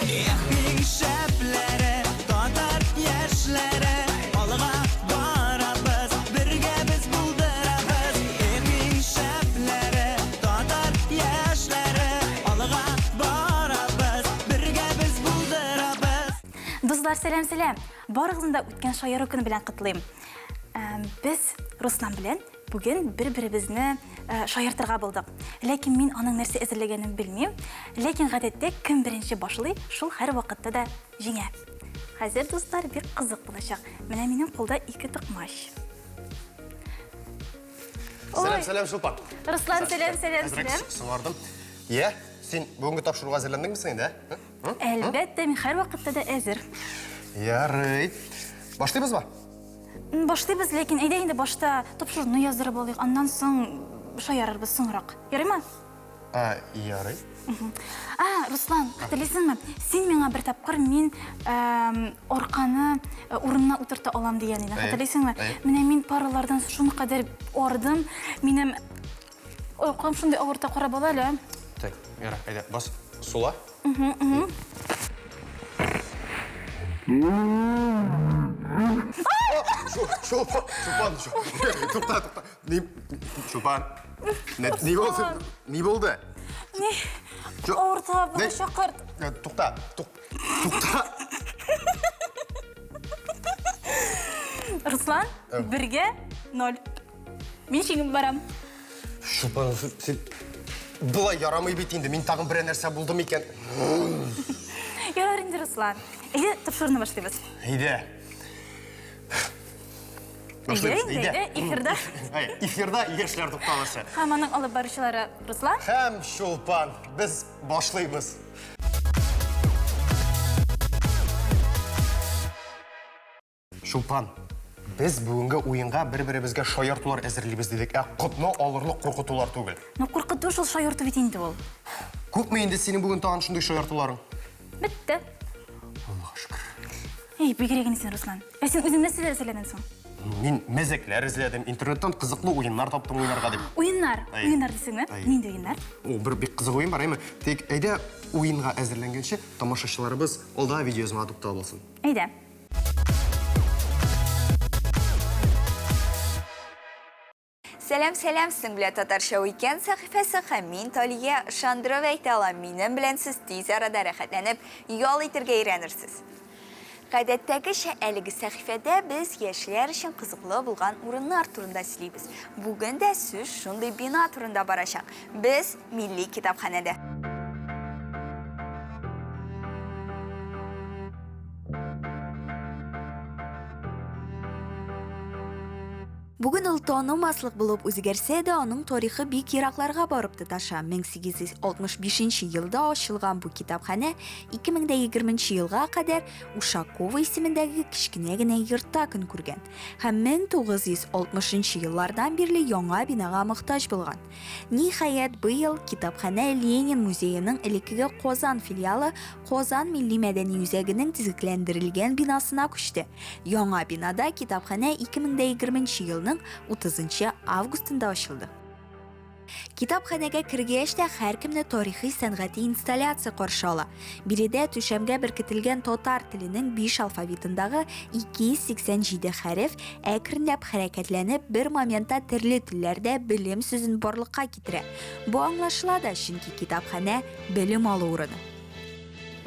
Эх, иң шәпләре, татар яшьләре, алга барабыз, бергә без булдырабыз. Эх, иң шәпләре, татар яшьләре, алга барабыз, бергә без булдырабыз. Дуслар, сәлам, сәлам! Барыгызны да үткән шаяру көне белән котлыйм. Без Руслан белән бүген бер-беребезне шаяртырга булдык. Ләкин мин аның нәрсә әзерләгәнен белмим. Ләкин гадәттә кем беренче башлый, шул һәрвакытта да җиңә. Хәзер, дуслар, бик кызык булачак. Менә минем кулда ике токмач. Сәлам, сәлам, Шулпан. Руслан, сәлам, сәлам, сәлам. Соңардым. Йә, син бүгенге тапшыруга әзерләндеңме соң инде, ә? Әлбәттә, мин һәрвакытта да әзер. Ярый. Башлыйбызмы? Башлыйбыз, ләкин әйдә инде башта тапшыруны яздырып алыйк, аннан соң шаярырбыз соңрак. Ярыймы? А, ярый. А, Руслан, хәтерлисеңме? Син миңа бер тапкыр мин арканы э, урынына утырта алам дигән идең, хәтерлисеңме? Менә мин паралардан шуны кадәр ардым, минем аркам шундый авырта, карап ал әле. Так, ярар, әйдә, бас, сула. Чулпан, Чулпан, тукта, тукта. Ни, Чулпан. Ни булды? Ни булды? Ни? Авырта, буны чакырт. Тукта, тукта. Руслан, бергә ноль. Мин җиңеп барам. Чулпан, син болай ярамый бит инде. Мин тагын берәр нәрсә булдым икән. Ярар инде, Руслан. Әйдә, тапшыруны башлыйбыз. Әйдә. Әйдә, әйдә, әйдә, эфирда. Әй, эфирда яшьләр тукталышы. Һәм аның алып баручылары Руслан. Һәм Чулпан. Без башлыйбыз. Чулпан, без бүгенге уенга бер-беребезгә шаяртулар әзерлибез дидек, ә котны алырлык куркытулар түгел. Ну, куркыту шул шаярту бит инде ул. Күпме инде синең бүген тагын шундый шаяртуларың? Бетте. Аллага шөкер. Эй, бигрәк инде син, Руслан. Ә син үзең нәрсәләр эзләдең соң? Мин мәзәкләр эзләдем, интернеттан кызыклы уеннар таптым уйнарга дип. Уеннар, уеннар дисеңме? Нинди уеннар? Ул бер бик кызык уен бар, әйме? Тик әйдә уенга әзерләнгәнче тамашачыларыбыз алда видеоязмага тукталып алсын. Әйдә. Сәлам, сәлам, сезнең белән Татарча Уикенд сәхифәсе һәм мин Талия ышандырып әйтә алам, минем белән сез тиз арада рәхәтләнеп ял итергә өйрәнерсез. Гадәттәгечә әлеге сәхифәдә без яшьләр өчен кызыклы булган урыннар турында сөйлибез. Бүген дә сүз шундый бина турында барачак. Без Милли китапханәдә. Бүген ул танымаслык булып үзгәрсә дә, аның тарихы бик еракларга барып тоташа. 1865 елда ачылган бу китапханә 2020 елга кадәр Ушакова исемендәге кечкенә генә йортта көн күргән һәм 1960 еллардан бирле яңа бинага мохтаҗ булган. Ниһаять, быел китапханә Ленин музееның элеккеге Казан филиалы Казан милли мәдәни үзәгенең төзекләндерелгән бинасына күчте. Яңа бинада китапханә 2020 елның 30 августында ачылды. Китапханәгә кергәч тә һәркемне тарихи-сәнгати инсталляция каршы ала. Биредә түшәмгә беркетелгән татар теленең биш алфавитындагы 287 хәреф әкренләп хәрәкәтләнеп, бер моментта төрле телләрдә белем сүзен барлыкка китерә. Бу аңлашыла да, чөнки китапханә, белем алу урыны.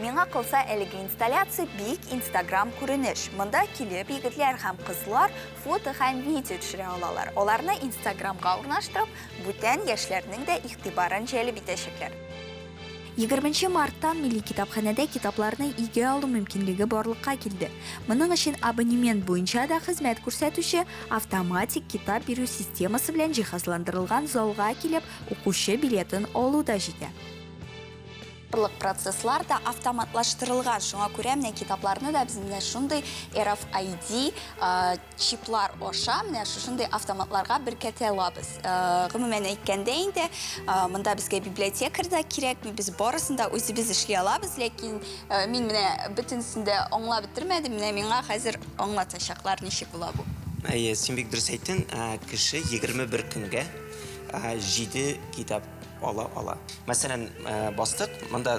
Миңа калса, әлеге инсталляция бик инстаграм күренеш. Монда килеп егетләр һәм кызлар фото һәм видео төшерә алалар. Аларны инстаграмга урнаштырып, бүтән яшьләрнең дә игътибарын җәлеп итәчәкләр. Егерменче марттан Милли китапханәдә китапларны өйгә алу мөмкинлеге барлыкка килде. Моның өчен абонемент буенча да хезмәт күрсәтүче автоматик китап бирү системасы белән җиһазландырылган залга килеп, укучы билетын алу да җитә. Барлык процесслар да автоматлаштырылган, шуңа күрә менә китапларны да без менә шундый RFID чиплар аша менә шушындый автоматларга беркетә алабыз. Гомумән әйткәндә инде, монда безгә библиотекарь да кирәкми, без барысын да үзебез эшли алабыз, ләкин мин менә бөтенесен дә аңлап бетермәдем, менә миңа хәзер аңлатачаклар, ничек була бу. Әйе, син бик дөрес әйттең, кеше 21 көнгә 7 китап ала ала. Мәсәлән, бастык, монда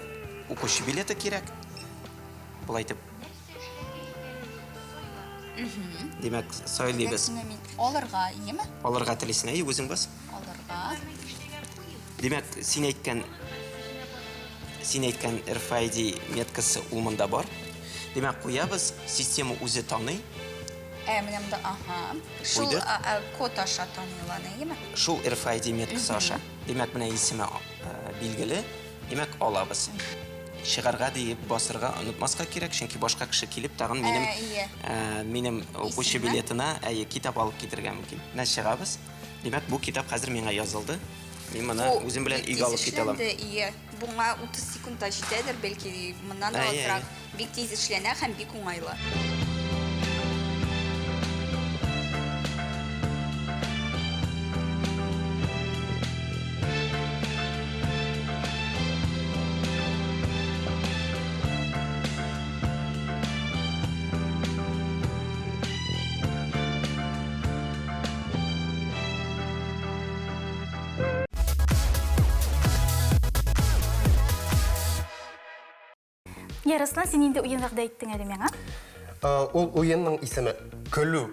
укучы билеты кирәк. Болай итеп. Димәк, сайлыйбыз. Димәк, мин алырга, иеме? Алырга телисең, әйе, үзең бас. Алырга. Димәк, син әйткән син әйткән RFID меткасы ул монда бар. Димәк, куябыз, система үзе таный. Ә, менә монда, аһа. Шул Куйдык. а, а, код аша таный ул аны, иеме? Шул RFID меткасы аша. Димәк, менә исеме э, билгеле. Димәк, алабыз. Чыгарга диеп басырга онытмаска кирәк, чөнки башка кеше килеп тагын минем Ә, ие. э, минем укучы Исеме? билетына әйе, китап алып китергә мөмкин. Менә чыгабыз. Димәк, бу китап хәзер миңа язылды. Мин моны Бу үзем белән бик өйгә тиз алып китә алам. эшләнде, ие. Буңа 30 секунд та җитәдер, бәлки моннан да Әйе, азрак. Бик тиз эшләнә һәм бик уңайлы. Я, Руслан, син нинди уен вәгъдә иттең әле миңа? Э, ул уенның исеме Көлү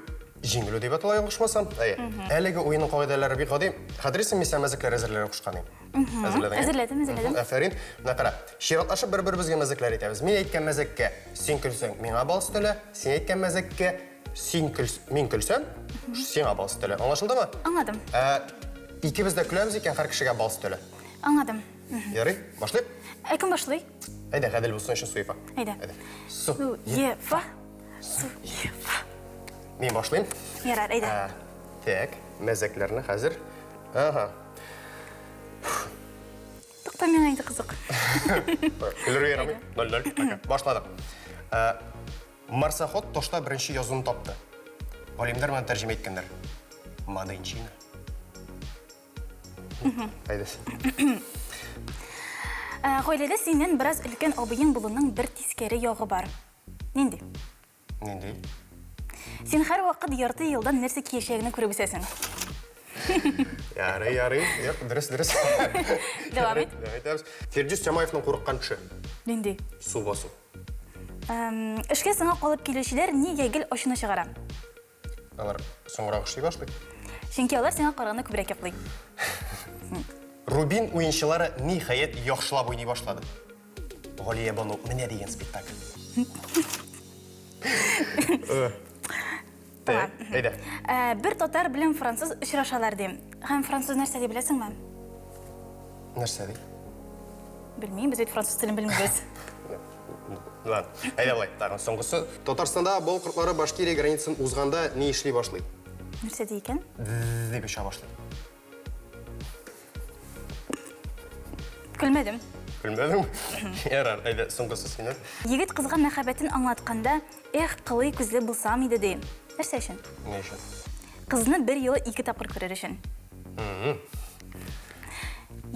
җиңелү дип атала, ялгышмасам. Әйе. Әлеге уенның кагыйдәләре бик гади. Хәтерисеңме, мин сиңа мәзәкләр әзерләргә кушкан идем. Әзерләдең? Әзерләдем, әзерләдем. Афәрин. Менә кара. Чиратлашып бер-беребезгә мәзәкләр әйтәбез. Мин әйткән мәзәккә син көлсәң, миңа бал өстәлә. Син әйткән мәзәккә син көл, мин көлсәм, сиңа бал өстәлә. Аңлашылдымы? Аңладым. Ә, икебез дә көләбез икән, һәр кешегә бал өстәлә. Аңладым. Ярый, башлыйк. Ә кем башлый? Әйдә, гадел булсын өчен Суефа. Әйдә. Әйдә. Су. Суефа. Суефа. Мин башлыйм. Ярар, әйдә. Ә, так, мәзәкләрне хәзер. Ага. Тукта, миңа инде кызык. Көлергә ярамый. 0-0. Пока. Башладык. Ә, Марсоход ташта беренче язуны тапты. Галимнәр моны тәрҗемә иткәннәр. Made in China. Әйдә. Ә, Гаиләдә синнән бераз өлкән абыең булуның бер тискәре ягы бар. Нинди? Нинди? Син һәрвакыт ярты елдан нәрсә киячәгеңне күреп үсәсең. Ярый, ярый. Юк, дөрес, дөрес. Дәвам ит. Дәвам итәбез. Фирдүс Тямаевның курыккан төше. Нинди? Су басу. Эм, Эшкә сиңа калып килүчеләр нигә гел ачуны чыгара? Алар соңрак эшли башлый. Чөнки алар сиңа караганда күбрәк йоклый. Рубин уенчылары ниһаять яхшылап уйный башлады. Галия Бану менә дигән спектакль. Так, әйдә. Ә, бер татар белән француз очрашалар ди. Һәм француз нәрсә ди беләсеңме? Нәрсә ди? Белмим, без бит француз телен белмибез. Ладно, әйдә болай, тагын соңгысы. Татарстанда бал кортлары Башкирия границасын узганда ни эшли башлый? Нәрсә ди икән? Дип оча башлый. Көлмәдем. Көлмәдең? Ярар, әйдә, соңгысы синең. Егет кызга мәхәббәтен аңлатканда, эх, кылый күзле булсам иде ди. Нәрсә өчен? Ни өчен? Кызны бер юлы ике тапкыр күрер өчен.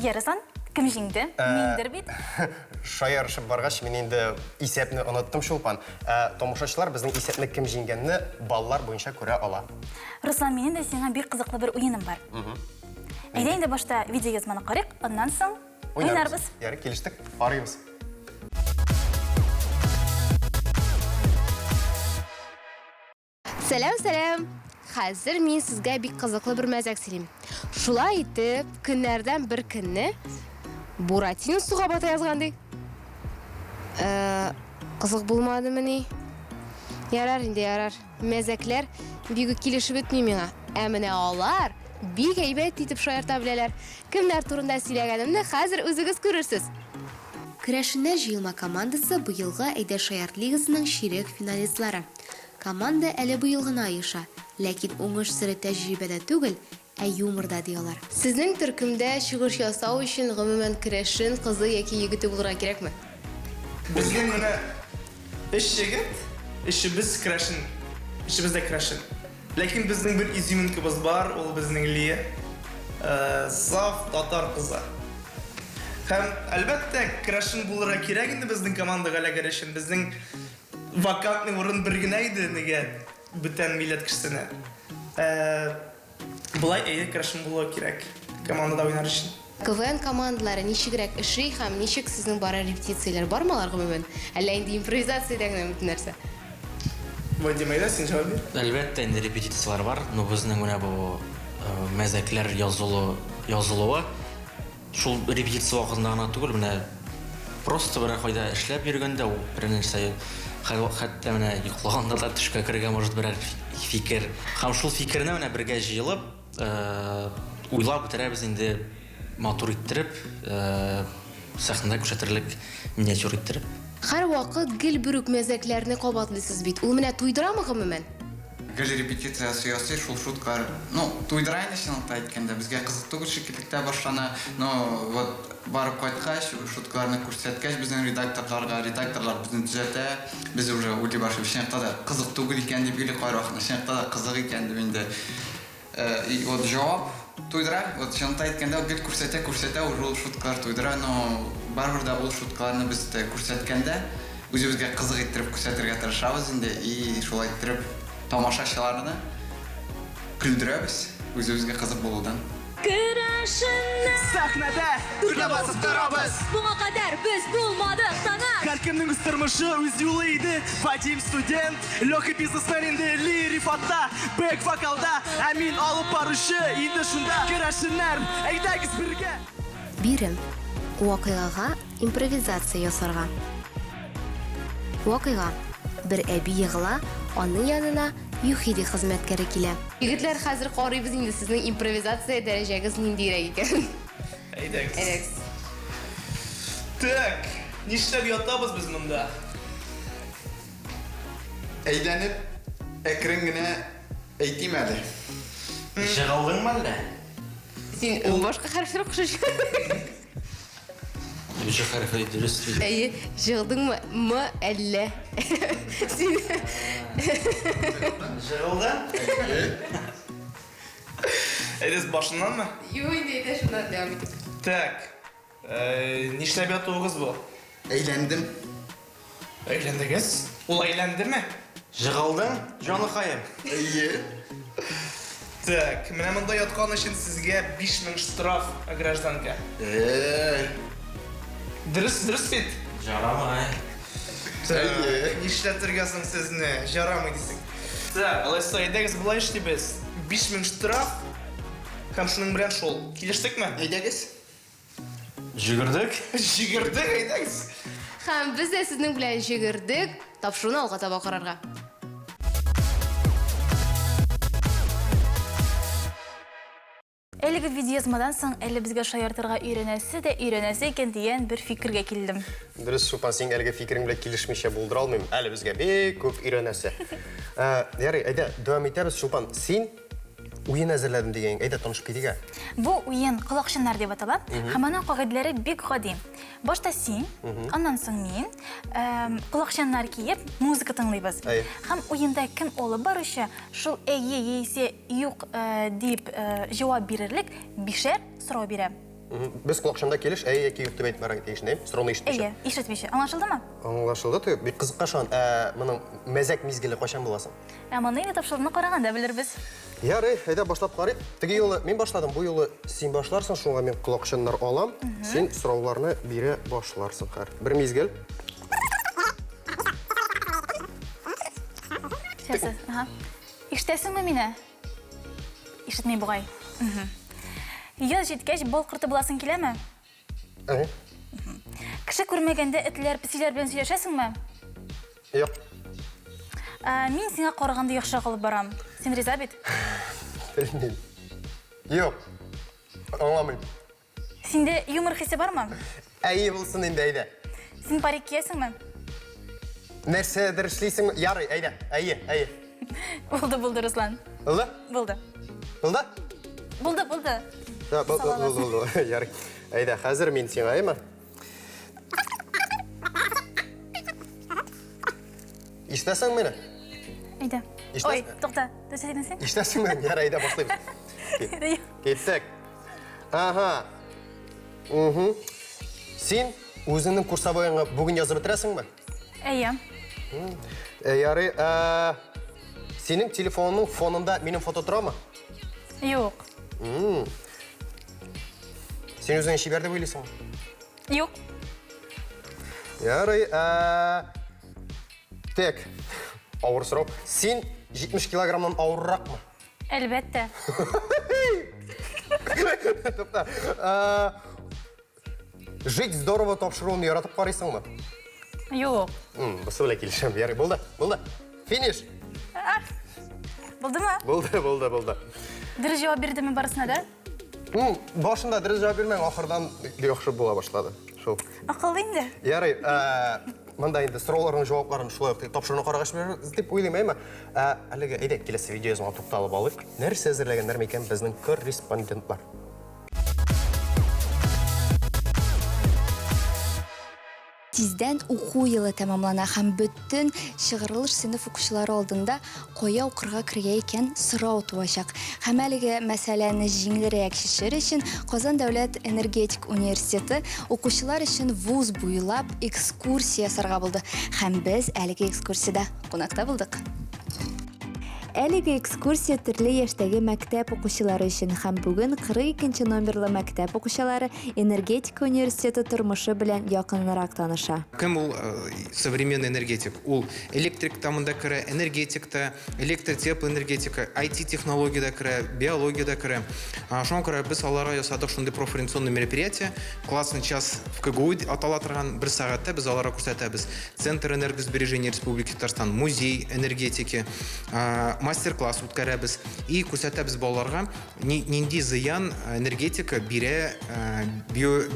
Ярысан, кем җиңде? Миндер бит. Шаярышып баргач, мин инде исәпне оныттым, Чулпан. Ә тамашачылар безнең исәпне кем җиңгәнне баллар буенча күрә ала. Руслан, минем дә сиңа бик кызыклы бер уеным бар. Әйдә инде башта видеоязманы карыйк, аннан соң уйнарбыз. Ярый, килештек. Карыйбыз. Сәлам, сәлам! Хәзер мин сезгә бик кызыклы бер мәзәк сөйлим. Шулай итеп, көннәрдән бер көнне Буратино суга бата язган ди. Э, кызык булмадымыни? Ярар инде, ярар. Мәзәкләр бик үк килешеп бетми миңа. Ә менә алар бик әйбәт итеп шаярта беләләр. Кемнәр турында сөйләгәнемне хәзер үзегез күрерсез. Керәшеннәр җыелма командасы быелгы Әйдә шаярт лигасының чирек финалистлары. Команда әле быел гына оеша, ләкин уңыш сере тәҗрибәдә түгел, ә юморда, ди алар. Сезнең төркемдә чыгыш ясау өчен гомумән керәшен кызы яки егете булырга кирәкме? Безнең менә өч егет, өчебез керәшен, өчебез дә керәшен. Ләкин безнең бер изюминкабыз бар, ул безнең Лия. Э, саф татар кызы. Һәм, әлбәттә, керәшен булырга кирәк инде безнең командага эләгер өчен. Безнең Вакантный урын бер генә иде, нигә бүтән милләт кешесенә. Ә, болай әйе, керәшен булуы кирәк командада уйнар өчен. КВН командалары ничегрәк эшли һәм ничек сезнең бара репетицияләр бармы алар гомумән? Әллә инде импровизациядә генә бөтен нәрсә? Вадим, әйдә, син җавап бир. Әлбәттә инде репетицияләр бар, но безнең менә бу мәзәкләр язылу, язылуы шул репетиция вакытында гына түгел, менә просто берәр кайда эшләп йөргәндә ул берәр нәрсә хәтта менә йоклаганда да төшкә керергә может берәр фикер. Һәм шул фикерне менә бергә җыелып, Уйлап бетерәбез инде матур иттереп, сәхнәдә күрсәтерлек миниатюр иттереп. Һәрвакыт гел бер үк мәзәкләрне кабатлыйсыз бит. Ул менә туйдырамы гомумән? Гел репетиция ясый-ясый шул шуткалар, ну, туйдыра инде чынлыкта әйткәндә, безгә кызык түгел шикелле дә башлана, но вот барып кайткач, шуткаларны күрсәткәч безнең редакторларга, редакторлар безне төзәтә, без уже уйлый башлыйбыз, чынлыкта да кызык түгел икән дип или кайвакытны чынлыкта да кызык икән дип инде. И вот җавап туйдыра. Вот чынлыкта әйткәндә, гел күрсәтә, күрсәтә, уже ул шуткалар туйдыра, но барыбер дә ул шуткаларны без күрсәткәндә үзебезгә кызык иттереп күрсәтергә тырышабыз инде и шулай иттереп тамашачыларны көлдерәбез үзебезгә кызык булудан. Керәшеннәр! Сәхнәдә түргә басып торабыз! Моңа кадәр без булмадык таныш! Һәркемнең үз тормышы, үз юлы иде. Вадим студент, Леха бизнесмен инде Ли Рифатта, бэк вокалда, ә мин алып баручы инде шунда. Керәшеннәр, әйдәгез бергә! Бирем. Вакыйгага импровизация ясарга. Вакыйга. Бер әби егыла, аның янына ЮХИДИ хезмәткәре килә. Егетләр, хәзер карыйбыз инде сезнең импровизация дәрәҗәгез ниндирәк икән. Әйдәгез. Әйдәгез. Так, нишләп ятабыз без монда? Әйләнеп, әкрен генә әйтим әле. Җыгылдыңмы әллә? Син башка хәрефләр кушып Ж хәрефе дөрес бит. Әйе, җыгылдыңмы? М әллә. Син Җыгылдың? Әйдәгез башыннанмы? Юк инде, әйдә шуннан дәвам итик. Так. Нишләп ятуыгыз бу? Әйләндем. Әйләндегез? Ул әйләндеме? Жыгылдың, җаныкаем. Әйе. Так, менә монда яткан өчен сезгә 5000 штраф, гражданка. Эй. Дөрес, дөрес бит? Жарамый. Так, нишләтергә соң сезне? Жарамый дисең. Так, алайса, әйдәгез болай эшлибез. 5000 штраф һәм шуның белән шул. Килештекме? Әйдәгез. Җөгердек. Җөгердек, әйдәгез. Һәм без дә сезнең белән җөгердек. Тапшыруны алга таба карарга. Әлеге видеоязмадан соң әле безгә шаяртырга өйрәнәсе дә өйрәнәсе икән дигән бер фикергә килдем. Дөрес, Чулпан, синең әлеге фикерең белән килешмичә булдыра алмыйм. Әле безгә бик күп өйрәнәсе. Ә, ярый, әйдә, дәвам итәбез. Чулпан, син Уен әзерләдем дигән, әйдә танышып китик ә. Бу уен колакчыннар дип атала һәм аның кагыйдәләре бик гади. Башта син, аннан соң мин, колакчыннар киеп, музыка тыңлыйбыз. Һәм уенда кем алып баручы, шул әйе яисә юк э, дип э, җавап бирерлек бишәр сорау бирә. Без колакчында килеш әйе яки юк дип әйтеп барырга тиеш, әйе? Сорауны ишетмичә. Әйе, ишетмичә. Аңлашылдымы? Аңлашылды. Теге бик кызыкка шуан. Ә моның мәзәк мизгеле кайчан була соң? Ә моны инде тапшыруны караганда белербез. Ярый, әйдә башлап карыйк. Теге юлы мин башладым, бу юлы син башларсың, шуңа мин колакчыннар алам. Син сорауларны бирә башларсың хәр. Бер мизгел. Сейчас, ага. Ишетәсеңме мине? Ишетми бугай. Яз җиткәч, бал корты буласың киләме? Әйе. Кеше күрмәгәндә этләр, песиләр белән сөйләшәсеңме? Юк. Ә, мин сиңа караганда яхшырак алып барам. Син риза бит? Белмим. Юк. Аңламыйм. Синдә юмор хисе бармы? Әйе булсын инде, әйдә. Син парик киясеңме? Нәрсәдер эшлисеңме? Ярый, әйдә. Әйе, әйе. Булды, булды, Руслан. Булды? Булды. Булды? Булды, булды. Да, булды, булды, булды. Ярый. Әйдә, хәзер мин сиңа, әйме? Ишетәсең мине? Әйдә. Ой, тукта. Нәрсә дидең син? Ишетәсеңме? Ярый, әйдә, башлыйбыз. Киттек. Ага. Угу. Син үзеңнең курсовоеңны бүген язып бетерәсеңме? Әйе. Э, ярый, э, синең телефоныңның фонында минем фото торамы? Юк. Син үзеңне чибәр дип уйлыйсыңмы? Юк. Ярый, ә... Так, авыр сорау. Син 70 килограммнан авырракмы? Әлбәттә. Тукта. Ә, Жить здорово тапшыруын яратып карыйсыңмы? Юк. Бусы белән килешәм. Ярый, булды, булды. Финиш. Булдымы? Булды, булды, булды. Дөрес җавап бирдеме барысына да? Башында дөрес җавап бирмәң, ахырдан яхшы була башлады. Шул. Акыллы инде. Ярый, монда инде сорауларның җавапларын шулай ук тапшыруны карагач бирербез дип уйлыйм, әйме? Әлегә әйдә киләсе видеоязмага тукталып алыйк. Нәрсә әзерләгәннәр микән безнең корреспондентлар? Тиздән уку елы тәмамлана һәм бөтен чыгарылыш сыйныф укучылары алдында кая укырга керергә икән сорау туачак. Һәм әлеге мәсьәләне җиңелрәк чишер өчен Казан дәүләт энергетик университеты укучылар өчен вуз буйлап экскурсия ясарга булды. Һәм без әлеге экскурсиядә кунакта булдык. Әлеге экскурсия төрле яшьтәге мәктәп укучылары өчен һәм бүген 42 нче номерлы мәктәп укучылары энергетика университеты тормышы белән якыннарак таныша. Кем ул современный энергетик? Ул электрик та монда керә, энергетик та, электр, теплоэнергетика, IT-технология дә керә, биология дә керә. Шуңа күрә без аларга ясадык шундый профориентационный мероприятие, классный час в КГУ атала торган бер сәгатьтә без аларга күрсәтәбез. Центр энергосбережения Республики Татарстан, музей энергетики, мастер-класс үткәрәбез и күрсәтәбез балаларга, нинди зыян энергетика бирә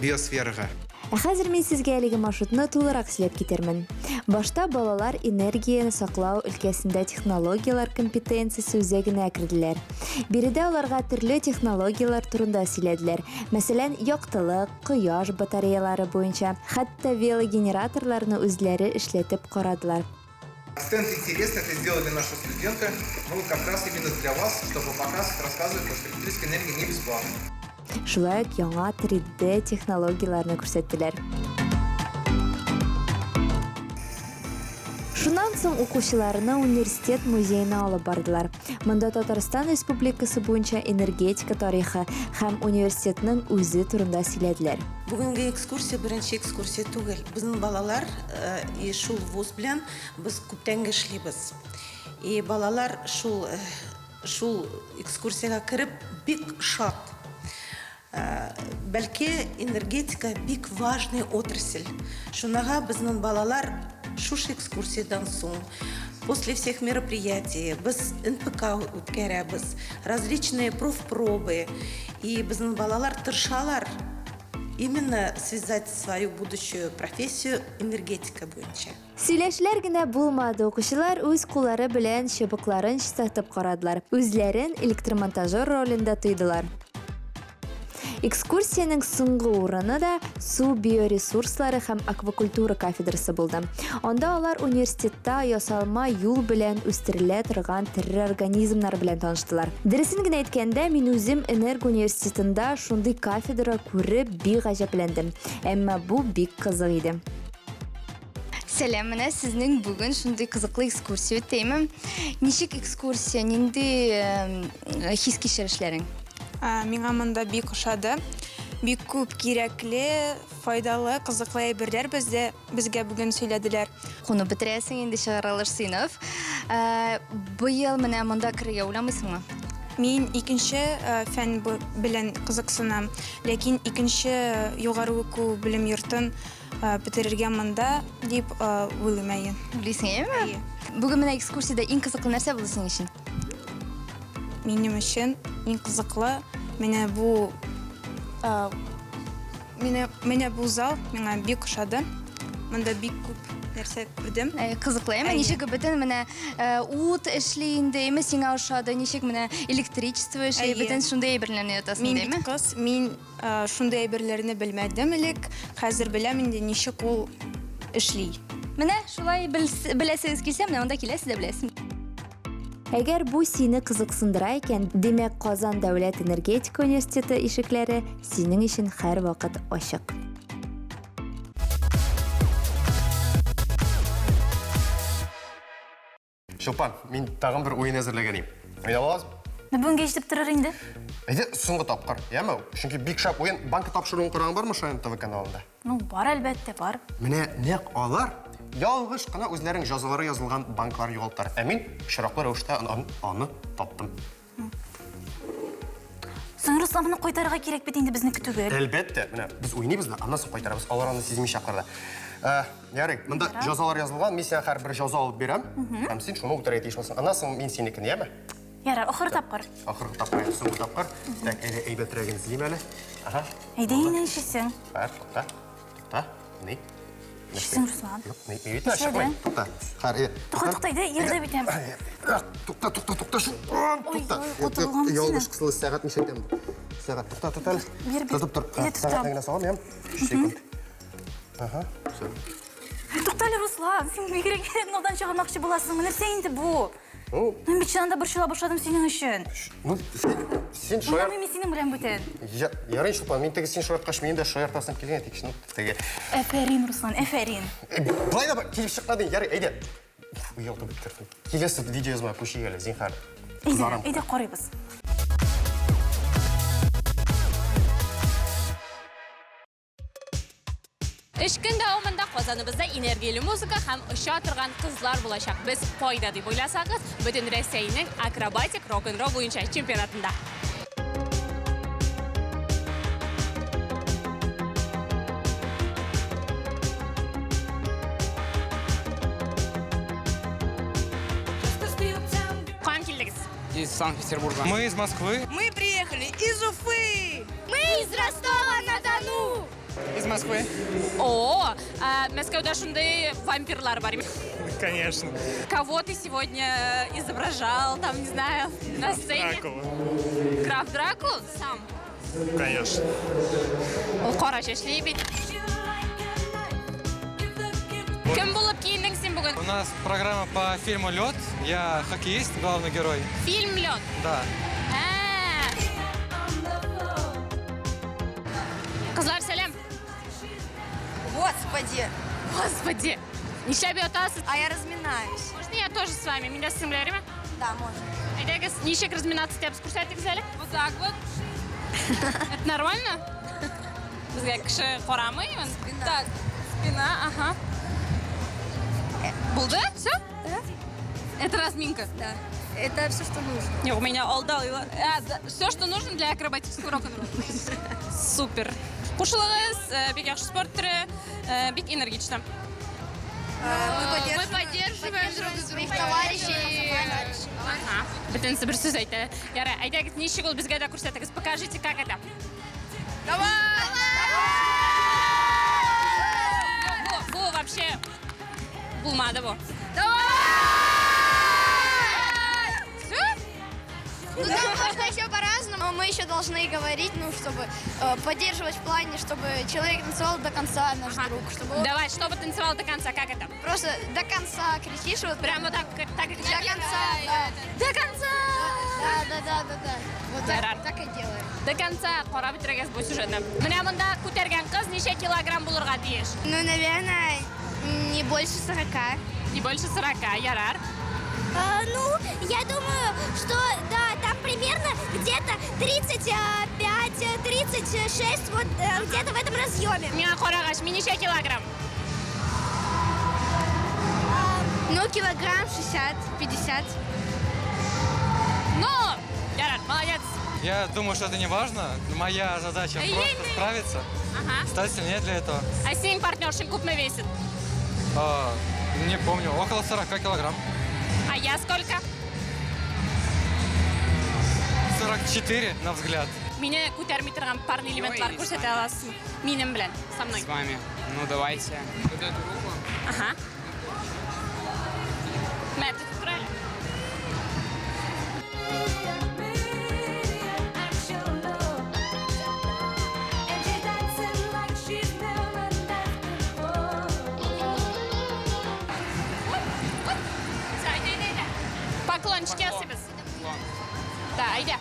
биосферага. Ә хәзер мин сезгә әлеге маршрутны тулырак сөйләп китермен. Башта балалар энергияне саклау өлкәсендә технологияләр компетенциясе үзәгенә керделәр. Биредә аларга төрле технологияләр турында сөйләделәр. Мәсәлән, яктылык, кояш батареялары буенча, хәтта велогенераторларны үзләре эшләтеп карадылар. Стенд интересный, это сделали наши студенты, ну как раз именно для вас, чтобы показывать, рассказывать, что электрическая энергия не бесплатна. Шулай ук яңа 3D технологияләрне күрсәттеләр. Шуннан соң укучыларны университет музеена алып бардылар. Монда Татарстан Республикасы буенча энергетика тарихы һәм университетның үзе турында сөйләделәр. Бүгенге экскурсия беренче экскурсия түгел. Безнең балалар и шул вуз белән без күптәнге эшлибез. И балалар шул шул экскурсиягә кереп бик шат. Бәлки энергетика бик важный отрасль. Шунага безнең балалар шушы экскурсиядән соң, после всех мероприятий, без НПК үткәрәбез, различные профпробы. И безнең балалар тырышалар именно связать свою будущую профессию энергетика буенча. Сөйләшләр генә булмады, укучылар үз куллары белән чыбыкларын чистартып карадылар, үзләрен электромонтажер ролендә тойдылар. Экскурсиянең соңгы урыны да су биоресурслары һәм аквакультура кафедрасы булды. Анда алар университетта ясалма юл белән үстерелә торган тере организмнар белән таныштылар. Дөресен генә әйткәндә, мин үзем энергоуниверситетында шундый кафедра күреп бик гаҗәпләндем. Әмма бу бик кызык иде. Сәлам, менә сезнең бүген шундый кызыклы экскурсия үтәйме? Ничек экскурсия, нинди хис-кичерешләрең? Миңа монда бик ошады. Бик күп кирәкле, файдалы, кызыклы әйберләр бездә безгә бүген сөйләделәр. Кунып бетерәсең инде чыгарылыш сыйныф. Быел менә монда керергә уйламыйсыңмы? Мин икенче фән белән кызыксынам, ләкин икенче югары уку белем йортын Бетерергә монда дип уйлыйм, әйе. Уйлыйсың, әйеме? Әйе. Бүген менә экскурсиядә иң кызыклы нәрсә булды синең өчен? Минем өчен иң кызыклы менә бу менә менә бу зал миңа бик ошады. Монда бик күп нәрсә күрдем. Кызыклы, әйеме? Ничек бөтен менә ут эшли инде, әйеме сиңа ошады, ничек менә электричество эшли, бөтен шундый әйберләрне ятасың, әйеме? Мин бит кыз, мин Шундый әйберләрне белмәдем элек, хәзер беләм инде ничек ул эшли. Менә шулай беләсегез килсә, менә монда киләсез дә беләсез. Әгәр бу сине кызыксындыра икән, димәк, Казан дәүләт энергетика университеты ишекләре синең өчен һәрвакыт ачык. Чулпан, мин тагын бер уен әзерләгән идем. Уйнап алабызмы? Ну, бүгенгә җитеп торыр инде. Әйдә, соңгы тапкыр, яме? Чөнки бик шәп уен. Банка тапшыруын караган бармы Шаян ТВ каналында? Ну, бар әлбәттә, бар. Менә нәкъ алар ялгыш кына үзләренең җазалары язылган банклар югалттылар. Ә мин очраклы рәвештә аны, аны таптым. Соң Руслан, моны кайтарырга кирәк бит инде безнеке түгел. Әлбәттә, менә без уйныйбыз да, аннан соң кайтарабыз. Алар аны сизмичә кырды. Ә, ярый, монда җазалар язылган, мин сиңа һәрбер җаза алып бирәм. Һәм син шуны үтәргә тиеш буласың. Аннан соң мин синекен, яме? Ярар, ахыр тапкыр. Ахыргы тапкыр, инде соңгы тапкыр. Так, әйдә, әйбәтрәген эзлим әле. Ага. Әйдә инде ничесең? Хәр, тукта. Тукта. Ни? Ничесең, Руслан? Юк, ни, ни бит, чыкмый. Тукта. Хәр, әйдә. Тукта, тукта, әйдә, йөрде бит һәм. Тукта, тукта, тукта, шу. Тукта. Ялгыш кысылы сәгать ничә әйтәм. Сәгать, тукта, тот әле. Бир, бир. Тотып тор. Сәгатьне генә салам, ям. Секунд. Ага, все. Тукта әле, Руслан, син бигрәк алдан чыгармакчы буласың. Нәрсә инде бу? Ну, Мин бит чыннан да борчыла башладым синең өчен. Ну, син, син шаяр... Уйнамыйм мин синең белән бүтән. Я, ярый, Чулпан, мин теге син шаярткач, минем дә шаяртасым килгән, тик чын теге. Әфәрин, Руслан, әфәрин. Э, Былай да килеп чыкмады, ярый, әйдә. Оялтып бетердем. Киләсе видеоязма күчик әле, зинһар. Әйдә, Кызарам. әйдә карыйбыз. Өч көн дәвамында Казаныбызда энергияле музыка һәм оча торган кызлар булачак. Без кайда дип уйласагыз, бөтен Рәсәйнең акробатик рок-н-ролл буенча чемпионатында. Каян килдегез? Из Санкт-Петербурга. Мы из Москвы. Мы приехали из Уфы. Мы из Ростова-на-Дону. Из Москвы. О, ә, Мәскәүдә шундый вампирлар бар. Конечно. Кого ты сегодня изображал, там, не знаю, на сцене? Дракула. Граф Дракул сам. Конечно. Ул кара чәчле бит. Кем булып киендең син бүген? У нас программа по фильму «Лед». Я хоккеист, главный герой. Фильм «Лед». Да. Ә. Кызлар, сәлам. Господи! Господи! Нишләп ятасыз? А я разминаюсь. Можно я тоже с вами? Мин дә сезнең белән йөриме? Да, можно. Әйдәгез, ничек разминаться итәбез, күрсәтегез әле. Вот так вот. Это нормально? Безгә кеше карамый. Так, спина, ага. Булды? Все? Да. Это разминка? Да. Это все, что нужно. Юк, меня алдал. Все, что нужно для акробатического рок-н-ролла. Супер. Кушылыгыз, э, бик яхшы спорт төре, э, бик энергично. Мы Мы поддерживаем друг своих товарищей. Ага. Бөтенесе бер сүз әйтә. Ярай, әйдәгез, ничек ул безгә дә күрсәтегез. Покажите, как это. Давай! Бу, бу вообще булмады бу. Все? Ну там можно еще по-разному, мы еще должны говорить, ну, чтобы э, поддерживать в плане, чтобы человек танцевал до конца, наш друг, чтобы он Давай, чтобы танцевал до конца, как это? просто до конца кричишь, вот Прямо так, так и до конца, да. До конца! Да, да, да, да, да. Вот так, Ярар. так и делаем. До конца карап бетерегез бу сюжетны. Менә монда күтәргән кыз ничә килограмм булырга тиеш? Ну, наверное, не больше 40. Не больше 40, ярар. ну, я думаю, что да, там примерно где-то 35, 36, вот э, где-то в этом разъеме. Миңа карагач, мин ничә килограмм? Ну, килограмм 60, 50. Ну, ярар, молодец. Я думаю, что это не важно. Моя задача Эй, просто эй, справиться, Ага. стать сильнее для этого. Ә синең партнершың күпме весит? А, не помню, около 40 килограмм. А я сколько? 44 на взгляд. Мине күтәрми торган парный элементлар күрсәтә аласызмы? Минем белән, со мной. С вами. Ну, давайте. Вот эту руку. Ага. Мә, тотып тор әле. Всё, әйдә, әйдә, әйдә. Поклончик ясыйбыз. Да, әйдә.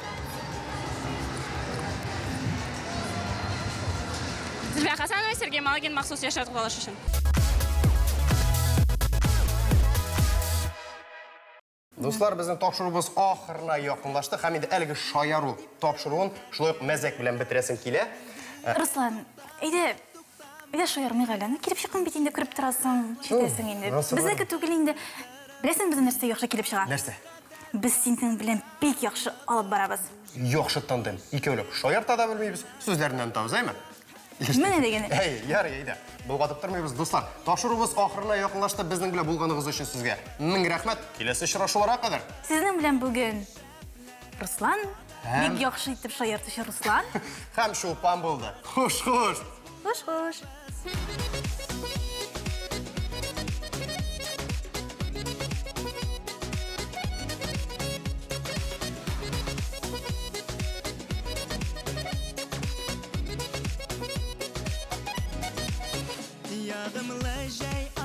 Зөлфия Хасанова, Сергей Малыгин, махсус яшьләр тукталышы өчен. Дуслар, безнең тапшыруыбыз ахырына якынлашты һәм инде әлеге шаяру тапшыруын шулай ук мәзәк белән бетерәсем килә. Э, Руслан, әйдә, әйдә шаярмыйк әле. Ну, килеп чыккан бит инде, күреп торасың, ишетәсең инде. Безнеке түгел инде. Беләсең, безнең нәрсә яхшы килеп чыга? Нәрсә? Без синең белән бик яхшы алып барабыз. Яхшы тандем. Икәүләп шаярта да белмибез, сүзләреннән табыз, әйме? Менә дигәне. Әй, ярый, әйдә. Болгатып тормыйбыз, дуслар. Тапшыруыбыз ахырына якынлашты. Безнең белән булганыгыз өчен сезгә мең рәхмәт. Киләсе очрашуларга кадәр. Сезнең белән бүген Руслан, Һәм... бик яхшы итеп шаяртучы Руслан. Һәм Чулпан булды. Хуш, хуш. Хуш, хуш. Ягымлы җәй.